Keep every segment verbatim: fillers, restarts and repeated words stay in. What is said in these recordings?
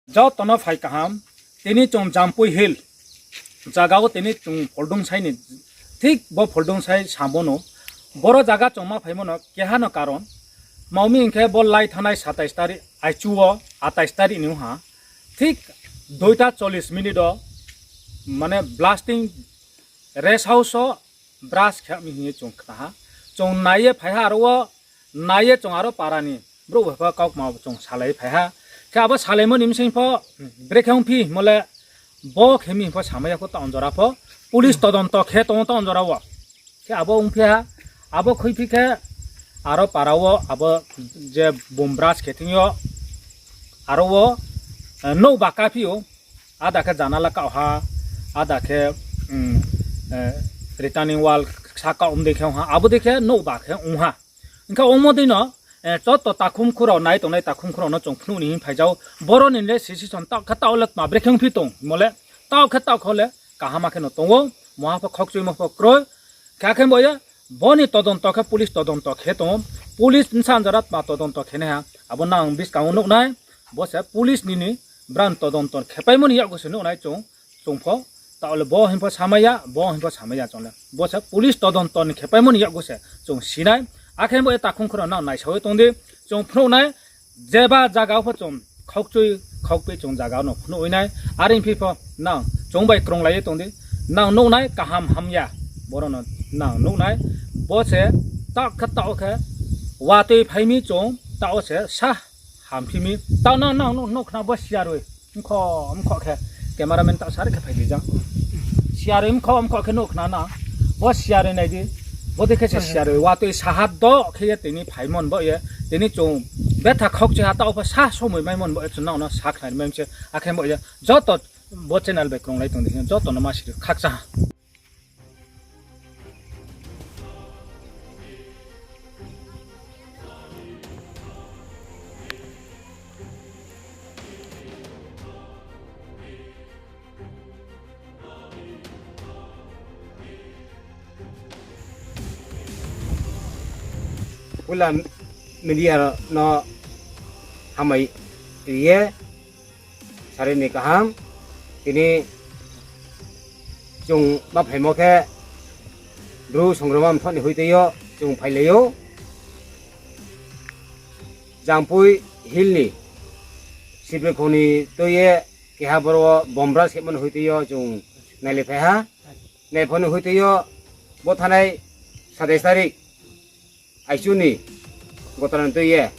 Joto no phai kaham, tini chung Jampui Hill zaga wo tini chung Pholdungsai ni, thik bo Pholdungsai samo no, boro zaga chung ma phaimo no keha no karon, ma mi hing khe bo lai thanngnai satais tarik, aichu wo atais tarik ni ong ha, thik duita chollis minute wo, mane blasting rest house wo brush khe mi hing ye chung khna ha. Chung nai ye phai ha aro wo, nai ye chung aro para ni brouh bai pho kaukma chung salai phai ha. Khe abo salaimo ni bsing pho, brekhe ongphi hingmo le, bo khe mi hing pho samai ya pho taoh jora pho, police todonto khe tong ou taoh jora wo. Khe abo ongphi ha, abo khuiphi khe, aro para wo abo je bum brush khe thing yo, aro wo, eh, nouh ba kaphi ou, ada khe janala kaoh ha, ada khe, mm, eh, returning wall sa kaoh dei khe ong ha, abo dei khe nouh ba khe ong ha. Hing khe ongmo dei no, eh, joto takhum khurao nai tongnai takhum khurao no chung phnuh ni hing phai jao. Boro ni le decision taoh khe taoh le tma brekhe ongphi tong hingmo le, taoh khe taoh kho le kaham khe no tong ou, muha pho khaukchuimo pho kroi. Khe akhe bo ye, bo ni todonto khe police todonto khe tong ou. Police bsa jora tma todonto khe nai ha, abo nang buskang wo nuh nai. Bo se police ni ni brang todonto khepaimo ni yakgu se nuh nai chung, chung pho. Taoh le bo hing pho samai ya, bo hing pho samai ya chung le. Bo se police todonto ni khepaimo ni yakgu se chung si nai. Akhe bo ye takhum khurao nang naisao ye tong di. Chung phnuh nai, jeba zaga wo pho chung khaukchui khaukpeh chung zaga wo no phnuh nai. Are phi pho nang chung bai krunglai ye tong di. Nang nuh nai kaham hamya, boro no nang nuh nai. Bo se taoh khe taoh khe watoi phai mi chung, taoh se sa hamphi mi. Taoh nang, nang nuh, nuh khna bo siaroi. Mkho, mkho khe cameraman taoh sari khe phai di jang. Siaroi mkho, mkho khe nuh khna na. Bo siaroi nai di. Bo dei khe se siaroi. Watoi saha doh khe ye tini phaimo ni baoh ye. Tini chung betha khaukchui ha taoh pho sa somoi maimo ni baoh ye chung nang no sa khnari mai se. Akhe baoh ye joto bo channel bai krunglai tong di, joto no ma siri khakchang ha. Pula media no hambai ri ye, sari ni kaham, tini chung ma phaimo khe Bru Songrongma Mthoh ni hoitei yo chung phailai ou. Jampui Hill ni Sibrikho ni tui ye keha boro wo bomb brush khemo ni hoitei yo chung nailai phai ha. Naipho ni hoitei yo bo thanai satais tarik aichu ni gotona ni tui ye,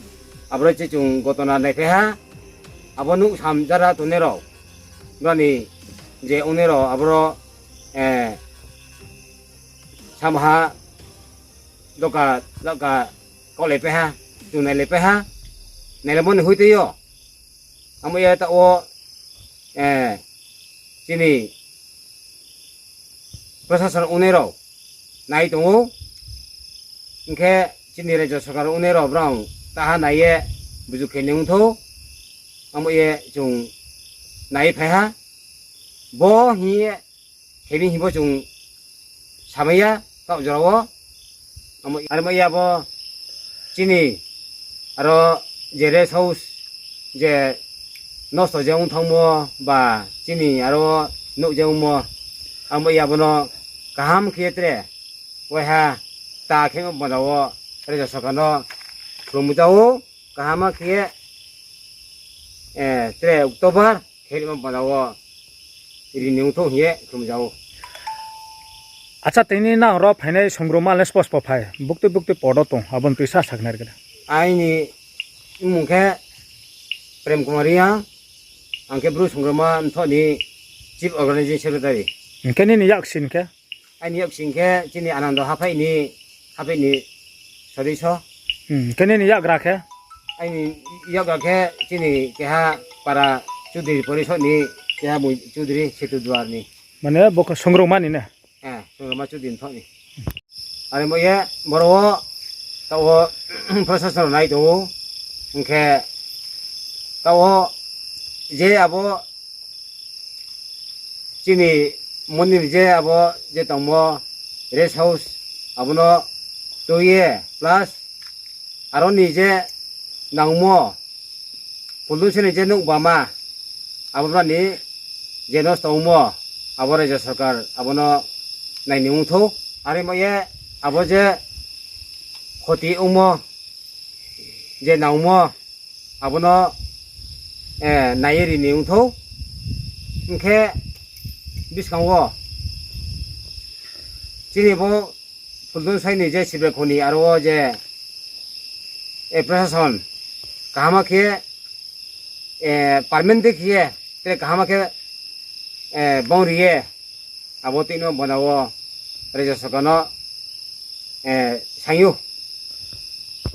aboro se chung gotona naiphai ha. Abo nuh sam jara tongnai rao, brao ni je ongnai rao aboro, eh, samha doka, doka kaohlai pai ha, chung nailai pai ha, nailaimo ni hoitei yo. Amo ye taoh wo, eh, chini prosason ongnai rao nai tong ou, hing khe chini rajyo sorkar ongnai rao brao taha nai ye buju khe ni ongthou, amo ye chung nai phai ha, bo hing ye khe mi hing bo chung samai ya, taoh jora wo. Amo, aro mai ya bo chini aro je rest house je nosto je ong thanngmo ba chini aro nouh je ongmo, amo ya bo no kaham khe ye tre waiha ta khe panda wo rajyo sorkar no khlum ja ou, kaham khe ye, eh, tre October khe rimo panda wo ri ni ongthou hing ye khlum ja ou. Acha, tini nang ro phainai Songrongma le spos pho phai, buktui buktui podo tong, abo ni tui sa sakhnari khe. Aini mmung khe Prem Kumar Reang, ang khe Bru Songrongma Mthoh ni Chief Organizing Secretary. Hing khe nini yaksi hing khe? Aini yaksi hing khe chini Anando haphai ni, haphai ni sodisyo. Hmm, hing khe nini yakgra khe? Aini yakgra khe chini keha para Chudri Porisod ni keha bung Chudri Setu Duar ni. Mane bo khe Songrongma ni ne? Eh, Songrongma Chudri Mthoh ni. Are mo ye boro wo taoh wo prosason nai tong ou. Hing khe taoh wo je abo chini mondir je abo je tongmo rest house abo no tui ye plus aro ni je nangmo Pholdungsai ni je nouhbama abo brao ni je nosto ongmo, abo raijyo sorkar abo no nai ni ongthou. Are mo ye abo je khoti ongmo, je nangmo, abo no nai ye ri ni ongthou. Hing khe buskang wo chini bo Phuldonsai ni je Sibrai kho ni aro wo je, e, prosason kaham khe, e, permanent khe ye, tre kaham khe, e, bang ri ye, abo tui no bana wo raijyo sorkar no, e, saing ou.